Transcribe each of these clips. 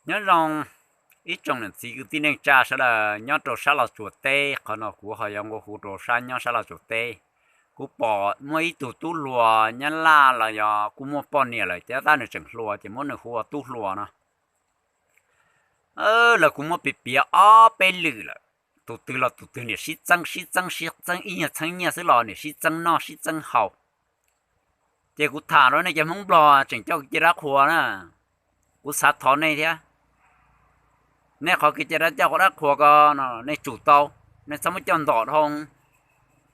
Nyob zoo ib tsoom niam txiv kwv tij neej tsa sawv daws nyob rau sab Los Tsuas teb. Qhov no kuv ho yuav nqua hu rau sab nyob sab Los Tsuas teb. Kuv pom muaj ib tug tub hluas Nyab Laj los yog kuj muaj poj niam lawm, tab sis nws tseem hluas ces muab nws hu ua tub hluas no. Lawv kuj muab piav piav ob peb lwm lawm, tus twg los tus twg niam sib txeeb sib txeeb sib txeeb ib nyuag txheeb nyiaj xwb los niam sib txeeb noj sib txeeb haus. Ces kuv tham rau nej cov Hmoob Nplog tseem coj kev cai dab qhuas na, kuv xav thov nej thiab. Nej qhov kev cai dab coj dab qhuas ko no nej tsum tau, nej txhob muab coj ntom dhau,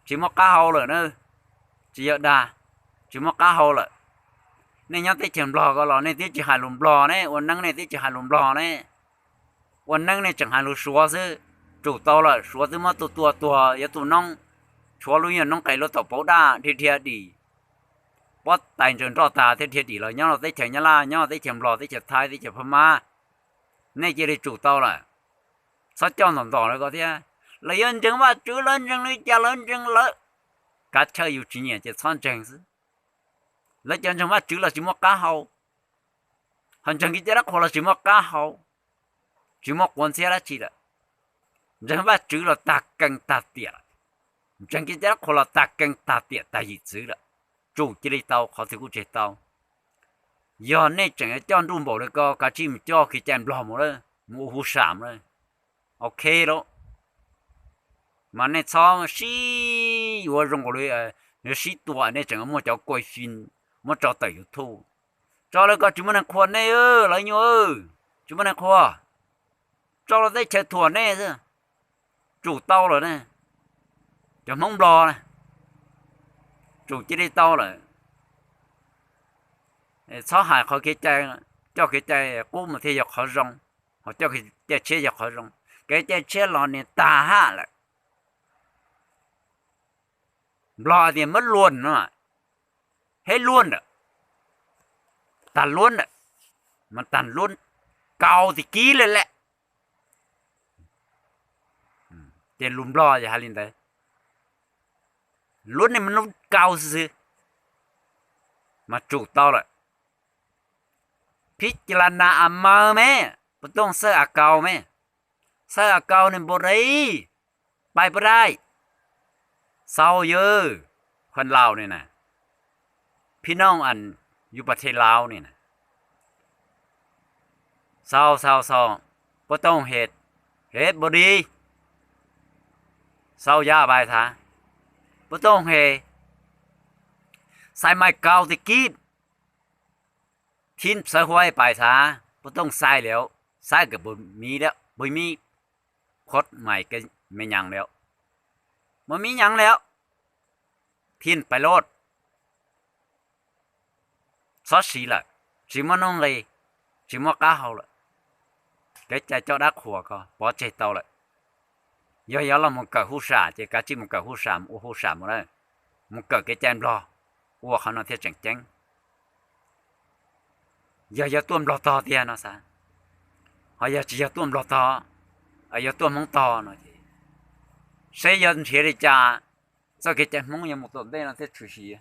tsis muaj qab hau lawm na. Tsis yog dag, tsis muaj qab hau lawm. Nej nyob teb chaws Nplog ko los nej twb tsis hais lus Nplog ne, ua neeb nej twb tsis hais lus Nplog ne, ua neeb nej tseem hais lus Suav xwb. Tsum tau lawm, Suav twb muab tua tua tuag yuav tu noob, tshuav lub nyuag noob qes lub taum pauv daj dhia dhia dim, pob tais ntsaws nroj tas thiab dhia dim los nyob rau teb chaws Nyab Laj, nyob teb chaws Nplog, teb chaws Thaib, teb chaws Phab Mab. Nej cia li tsum tau lawm, txhob coj ntom ntom lawv ko thiab. Lawv yuav ntseeg Vajtswv, lawv ntseeg li cas lawv ntseeg lawv. Kav chawj, yus tsis nyiam ces txhob ntseeg xwb. Lawv cov ntseeg Vajtswv los tsis muaj qab hau, ho ntseeg kev cai dab qhuas los tsis muaj qab hau, tsis muaj quav ntxhiab dab tsi lawm. Ntseeg Vajtswv los tag kees tag tiam lawm, ntseeg kev cai dab qhuas los tag kees tag tiam tag yim txwv lawm. Tsum cia li tau, qhov twg kuj tseg tau. Yog nej tseem yuav coj nruj npaum li ko, kav tsij mus coj kev cai Nplog mus lawm, mus ua hu sam lawm. Ok lauj. Mas nej txhob sib yuav zoo nkaus li yuav sib tua, nej tseem muaj cov kuaj fim muab tso tawm YouTube. Tso lawv ko tsis muaj neeg qhuas nej, lawv nyuam, tsis muaj neeg qhuas. Tso lawv teb chaws thuam nej xwb. Tsum tau lawm ne, cov Hmoob Nplog na, tsum cia li tau lawm. Txhob hais qhov kev cai, coj kev cai qub mas thiaj yog qhov zoo, ho coj kev cai tshiab yog qhov zoo. Kev cai tshiab los niag tag hab lawm. Nplog tias mab luam no, hab luam ntawm, tag luam ntawm, mas tag luam, kaus tim kib lawm lawm. Ces lus Nplog yog hais li ntawd, luam nej mas lub kaus xwb xwb, mas tsum tau lawm. Phib ci la nas a maw me, puas tooj xawj a kaus me, xawj a kaus ne npaum li, pais puas dai, xau yawg, khuan laus ne na, phib nooj an, yus pas the laus ne na, xau xau xau, puas tooj he, he npaum li, xau yawg pais thav, puas tooj he, xais mais kaus tim kib, thib xawv huab pais thav, puas tooj xais li, xaiv kawm puas miv, puas miv, khuab mais me nyas li, puas miv nyas li, thib pais loj, txhob siv lawm, tsis muaj nuj nqis, tsis muaj qab hau lawm. Kev cai coj dab qhuas ko pov tseg tau lawm. Yog yuav los mus kawm huj sam ces kav tsij mus kawm huj sam, mus ua huj sam mus na, mus kawm kev cai Nplog, ua qhov no thiaj tseem ceeb. Yog yuav tuaj Nplog tog tiag no xav, ho yog tsis yog tuaj Nplog tog, yuav tuaj Hmoob tog no ces seb yuav nrhiav li cas txoj kev cai Hmoob yuav mus tom ntej no thiaj tshwm sim.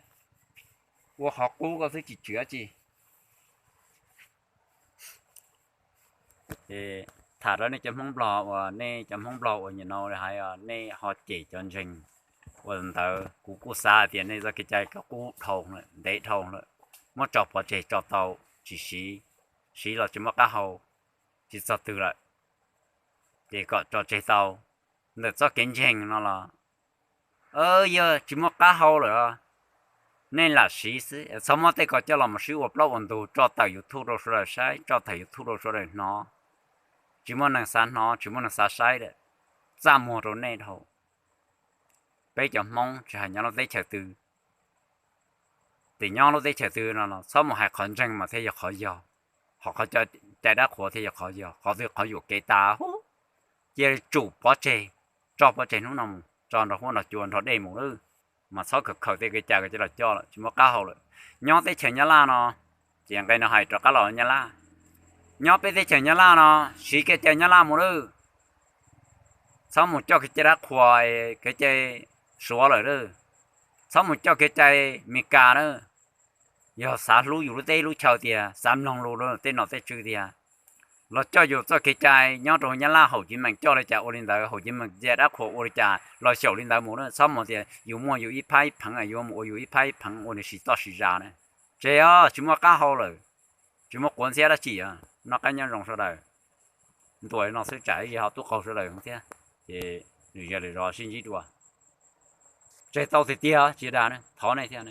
Ua qhov qub koj xwb tsis tshwm dab tsi. Ces tham rau nej cov Hmoob Nplog uas nej cov Hmoob Nplog uas nim no hais nej ho cem cov ntseeg ua ntawd, kuv kuj xav hais tias nej txoj kev cai ko qub dhau lawm, ntev dhau lawm, muab tso pov tseg tso tau, tsis siv, siv los tsis muaj qab hau, tsis txog twg lawm, ces kom tso tseg tau. Ntawm txoj kev ntseeg no los yog tsis muaj qab hau lawm, nej lam siv xwb, txhob muab tej ko coj los mus sib ua plaub ua ntug tso tawm YouTube rau sawv daws saib, tso tawm YouTube rau sawv daws hnov. Tsis muaj neeg xav hnov, tsis muaj neeg xav saib lawm, txaj muag rau nej dhau. Peb cov Hmoob tsis hais nyob lub teb chaws twg, ces nyob lub teb chaws twg no los txhob mus hais qhov ntseeg mas thiaj yog qhov yog, ho qhov cai dab qhuas thiaj yog qhov yog, qhov twg qhov yuam kev tas hu. Cia li tsum pov tseg, tso pov tseg hnub no mus, tso nrog huab nrog cua nrog dej mus lawm, mas txhob khaws khaws tej kev cai ko coj los coj lawm, tsis muaj qab hau lawm. Nyob teb chaws Nyab Laj no, ces nqe no hais rov qab los Nyab Laj, nyob peb teb chaws Nyab Laj no, siv kev cai Nyab Laj mus lawm. Txhob mus coj kev cai dab qhuas, kev cai Suav lawm lawm. Txhob mus coj kev cai Meskas lawm. Yog xav hlub yus lub teb lub chaw tiag, xav mloog lus tej nom tej tswv tiag, Los coj yus txoj kev cai nyob rau Nyab Laj haum cev meem coj li cas ua li ntawd, haum cev meem ntxias dab qhuas ua li cas los xyaum li ntawd mus na. Txhob mus tias yus muaj yus ib phab ib pheev, yuav mus ua yus ib phab ib pheev ua nws siv txoj siv zas na. Tsis, tsis muaj qab hau lawm, tsis muaj quav ntxhiab dab tsi. Noj qab nyob zoo sawv daws. Ntuas li no xwb tsam ib ho tub qaug sawv daws thiab. Ces lwm zaus lwm zos sib ntsib dua. Tseg tau tiag tiag tsis dag, thov nej thiab.